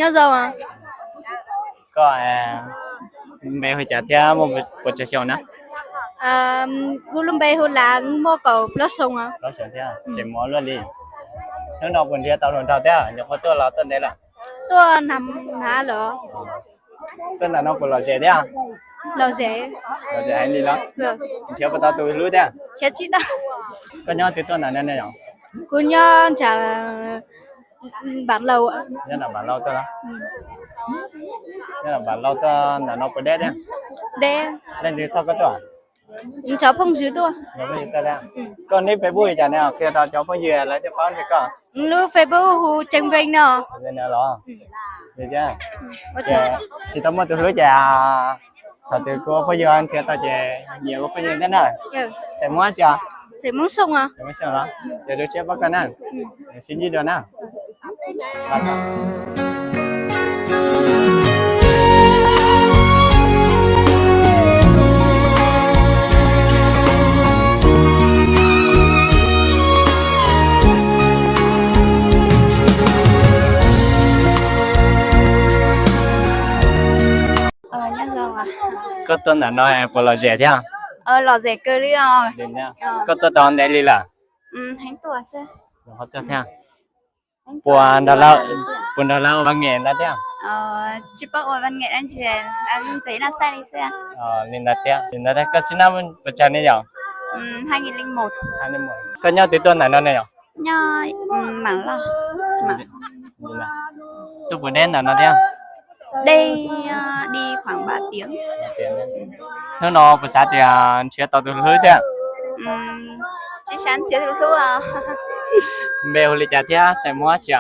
Nyob zoo. Koj npe hu cas thiab muaj puas tsawg xyoo na? Kuv lub npe hu Laav, muaj kaum plaub xyoo. Plaub xyoo thiab, tseem mos luaj li. Hnub no puas nrhiav tau hluas nraug thiab, nyuam qhuav tuaj los tuaj ntev lawm? Tuaj nag hnav lawm. Tuaj ntawm no puas lom zem thiab? Lom zem. Lom zem heev li los? Nrhiav puas tau tus hlub thiab? Koj nyob twg tuaj ntawm no ne yom? Kuv nyob nram Npam Lauj. Nyob nram Npam Lauj tuaj los? Nyob nram Npam Lauj tuaj ntawm no puas deb thiab? Deb. Leej twg thauj koj tuaj? Cov phooj ywg tuaj. Koj nick Facebook li cas ne, qhia rau cov phooj ywg lawv thiaj paub nrhiav koj. Lub Facebook hu Tseem Npeej no. Los? Tsis tau muaj tus hlub ces thaum twg kuv ua phooj ywg nrhiav tau ces nyiam ua phooj ywg thiab na. Xeem Hmoob tsi? Xeem Hmoob Xyooj. Ces zoo siab pab koj na. Sib ntsib dua na. Koj tuaj ntawm no puas lom zem thiab? Lom zem kawg li os. Koj tuaj tau ntev li lawm? Puas, puas nrog lawv ua vas nge ntawd thiab? Tsis paub ua vas nge dab tsi, ntxim noj xaij li xwb. Li ntawd thiab, li ntawd thiab koj sib nab puas tsawg ne yom? Koj nyob twg tuaj ntawm no ne yom? Tuaj puas deb ntawm no thiab? Hnub no puas xav tias nrhiav tau tus hlub thiab? Npe hu li cas thiab xeem Hmoob tsi?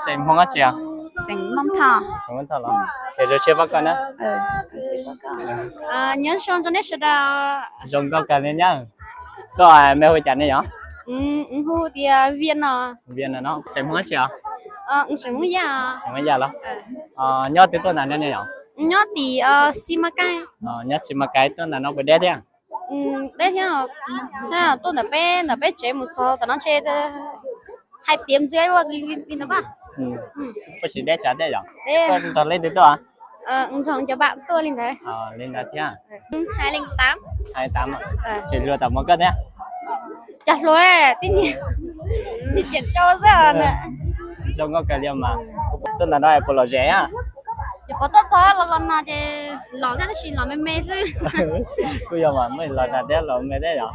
Xeem Hmoob tsi? Xeem Hmoob Thoj los? Es zoo siab pab koj na. Nyob zoo rau nej sawv daws. Zoo nkauj kawg li nyab. Koj npe hu cas ne yom? Hu tias Vias no. Vias no, xeem Hmoob tsi os? Xeem Hmoob Yaj. Xeem Hmoob Yaj los? Nyob twg tuaj ntawm no ne yom? Nyob tim Xi Mas Kais. Nyob Xi Mas Kais tuaj ntawm no puas deb thiab? Deb thiab, tuaj ntawm peb, ntawm peb tsev mus txog tom no ntshe hais tias ntxi li ntawd pab. Puas tsis deb tsav thiab yom? Koj nrog leej twg tuaj? Nrog cov pab tuaj li ntawd. Li ntawd thiab. Hais li tas. Hais tas, tsis hluas tam mov koj thiab? Cas hluas, tib niag tsis tseem tsau xwb na. Zoo nkauj kawg li mas. Tuaj ntawm no puas lom zem? Nyuam qhuav tuaj txog los los no ces los thiab tab sis los me me xwb. Kuj yog mas, muaj los nag thiab los me thiab yom.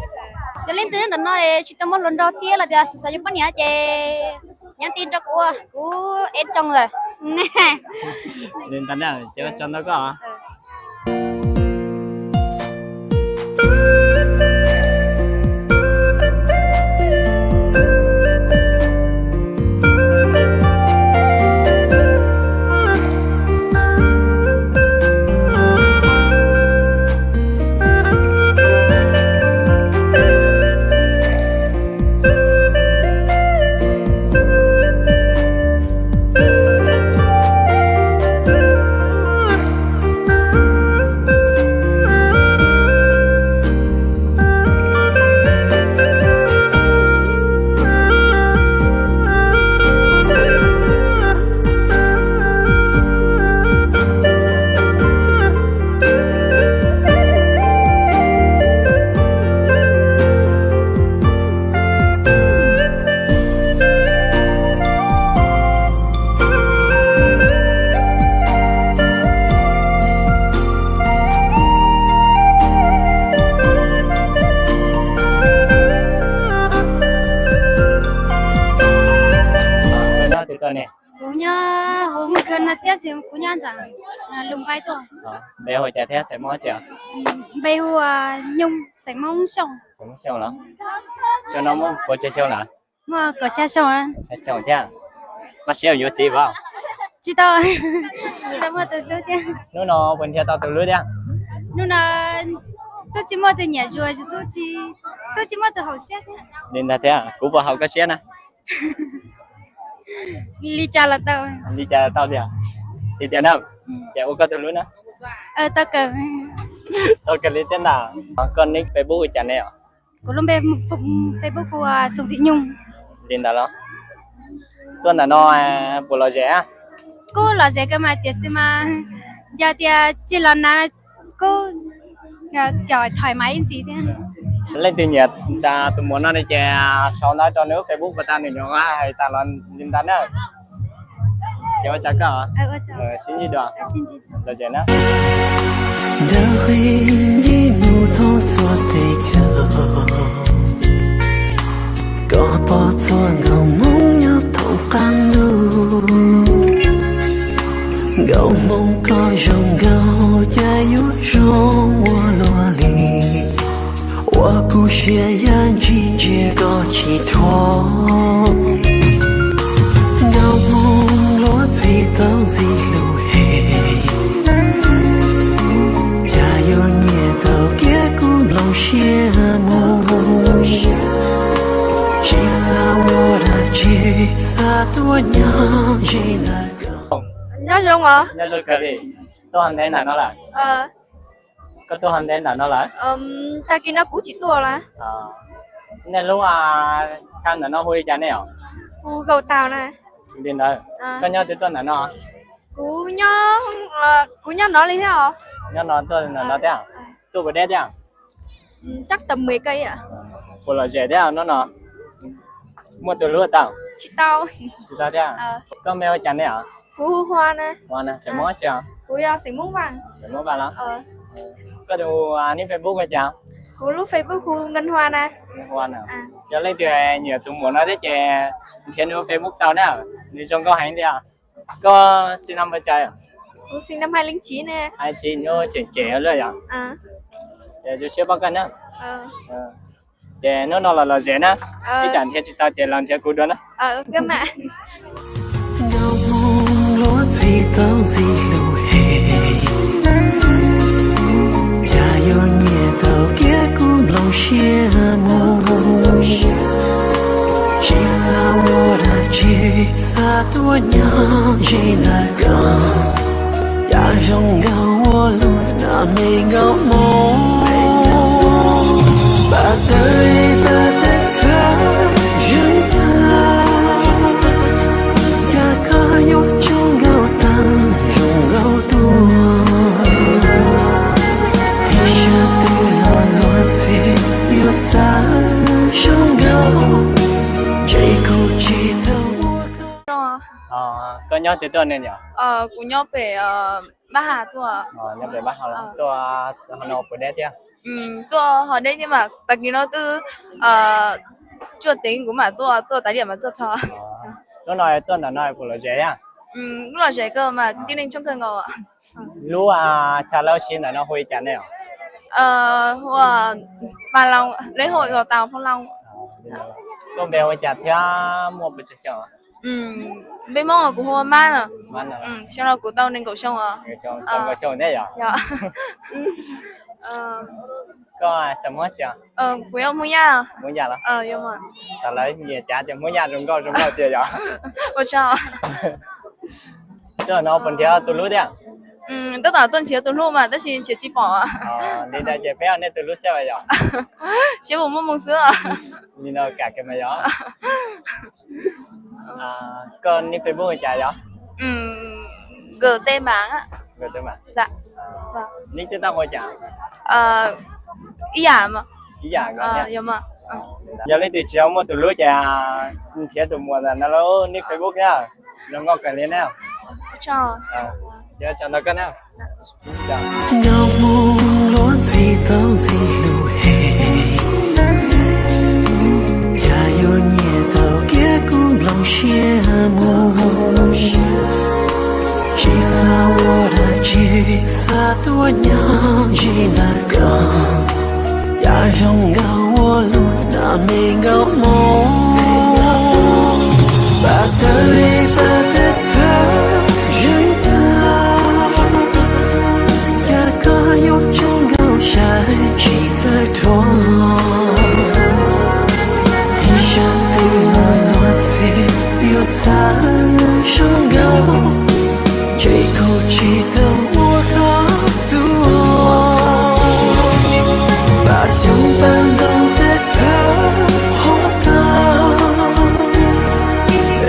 Yog leej twg ntawm no tsis tau muaj hluas nraug thiab los tias xav yuav poj niam ces nhắn tin rau kuv, kuv eb tsoo lawm. Li ntawd na, ces ua tsaug ntau koj. Kuv nyob hauv Hmoob Kawg no thiab, kuv nyob ntawm Loos Nqaij tuaj. Npe hu cas thiab xeem Hmoob tsi? Npe hu Nyoog, xeem Hmoob Xyooj. Xeem Hmoob Xyooj los? Xyoo no muaj puas tsawg xyoo lawm? Muaj kaum xya xyoo. Xya xyoo thiab. Maj siab yuav txiv pab? Tsis tau, tsis tau muaj tus hlub thiab. Hnub no puas nrhiav tau tus hlub thiab? Hnub no twb tsis muaj tus nyiam zuag, twb tsis muaj tus haum siab thiab. Li ntawd thiab, kuv puas haum koj siab na? Li cas los tau. Li cas los tau tiag. Tiag tiag na. Ces ua koj tus hlub na. Tau kawg. Tau kawg li thiab ntag. Koj nick Facebook hu cas ne os? Kuv lub npe Facebook hu Xoo Thim Nyoog. Li ntawd los? Tuaj ntawm no puas lom zem? Kuj lom zem kawg mas, tiam sis mas yog tias tsis los na kuj cov thoim mas ib ntsis thiab. Leej twg nyiam tus muam no ne ces sau ntawv rau nws Facebook pas tas nws nyuam qhuav hais tas los li ntawd na. Ces ua tsaug koj, sib ntsib dua, lom zem na. Dawb qhib ncig mus thoob txhua teb chaws, koj pom txhua nkauj Hmoob nyob thoob qab ntuj. Nkauj Hmoob koj zoo nkauj cas yuav zoo ua luaj li, ua kuv siab ya ntsis ntsia koj tsis thuam. Nkauj Hmoob luag txhij tau ntxim hlub heev, cas yuav nyiam tau kiag kuv nplooj siab mus. Tsis xav ua dab tsi, xav tuaj nyob ze ntawm koj. Nyob zoo os. Nyob zoo kawg li. Tuaj ntev ntawm no lawm? Koj tuaj ntev ntawm no lawm? Tag kis no kuv tsis tuaj lawm. Nej lub chaw ntawm no hu li cas nej os? Hu Kaus Taus na. Li ntawd, koj nyob twg tuaj ntawm no? Kuv nyob, kuv nyob no li thiab os. Nyob no tuaj ntawm no thiab? Tuaj puas deb thiab? Puas lom zem thiab hnub no? Muaj tus hlub tau? Tsis tau. Tsis tau thiab. Koj npe hu cas nej os? Kuv hu Hua na. Hua na, xeem Hmoob tsi? Kuv yog xeem Hmoob Vaj. Xeem Hmoob Vaj los? Koj tus nick Facebook hu cas? Kuv lub Facebook hu Nkauj Hua na. Nkauj Hua na. Yog leej twg nyiam tus muam no thiab ces nrhiav nws Facebook tau na, nws zoo nkauj heev li os. Koj sinh năm bao giờ? Kuv sinh năm hai không không chín ne. Hai chín, tseem cem lawm yom. Ces zoo siab pom koj na. Ces hnub no los lom zem na, ib tsam nrhiav tsis tau ces los nrhiav kuv dua na. Nkauj Hmoob luag txhij tau ntxim hlub heev, cas yuav nyiam tau kiag kuv nplooj siab mus. Tsis xav ua dab tsi, xav tuaj nyob ze ntawm koj, yam zoo nkauj ua luaj na me nkauj Hmoob. Pab tawg pab tawg txhawb zeeg tag, cas koj yuav tsaug nkauj tag zoo nkauj tuaj. Tib sab twg los luag txhij yuav txawj zoo nkauj, ntshe kuv tsis tau ua koj. Koj nyob twg tuaj ne yom? Kuv nyob pem Pab Has tuaj. Nyob pem Pab Has tuaj, ho no puas deb thiab? Tuaj ho deb thiab mas, tag kis no twb cuaj teev kuv mam tuaj, tuaj tas li mam tuaj txog. Hnub no tuaj ntawm no puas lom zem thiab? Kuj lom zem kawg mas, tib neeg coob kawg nkaus. Lub chaw lawv ua si ntawm no hu li cas nej os? Hu Paj Loo, lawv hu Kaus Taus Paj Loo. Koj npe hu li cas thiab muaj puas tsawg xyoo? Npe Hmoob kuv hu ua Mab no. Xyoo no kuv tau nees nkaum xyoo os. Tau nkaum xyoo thiab yom? Koj xeem Hmoob tsi? Kuv yog Hmoob Yaj. Hmoob Yaj los? Tam lawv nyiam cav tias Hmoob Yaj zoo nkauj zoo nkauj tiag yom? Ua tsaug. Tuaj no puas nrhiav tus hlub thiab? Tab tom tuaj nrhiav tus hlub mas tab sis nrhiav tsis pom. Li ntawd ces peb ua nej tus hlub xwb yom? Siab puas muaj moo xwb. Li no kam kiag mas yom. Koj nick Facebook hu cas yom? Gmail. Nick TikTok hu cas? Ib yam. Ib yam. Yog leej twg tsis tau muaj tus hlub ces nrhiav tus muam ntawm no lub nick Facebook na. Zoo nkauj kawg li na. Ua tsaug ntau koj na. Nkauj Hmoob luag txhij tau ntxim hlub heev, cas yuav nyiam tau kiag kuv nplooj siab mus. Tsis xav ua dab tsi, xav tuaj nyob ze ntawm koj, yam zoo nkauj ua luaj na me nkauj Hmoob. Pab tawg pab tawg txhawb zeeg tag, cas koj yuav tsaug nkauj sai tsis txawj dhuav. Tib sab twg los luag txhij yuav txawj zoo nkauj, ntshe kuv tsis tau ua koj tus. Pab xyoob pab ntoo tawg txhawb qhov tag,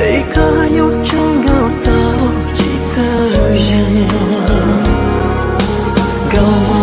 es koj Ua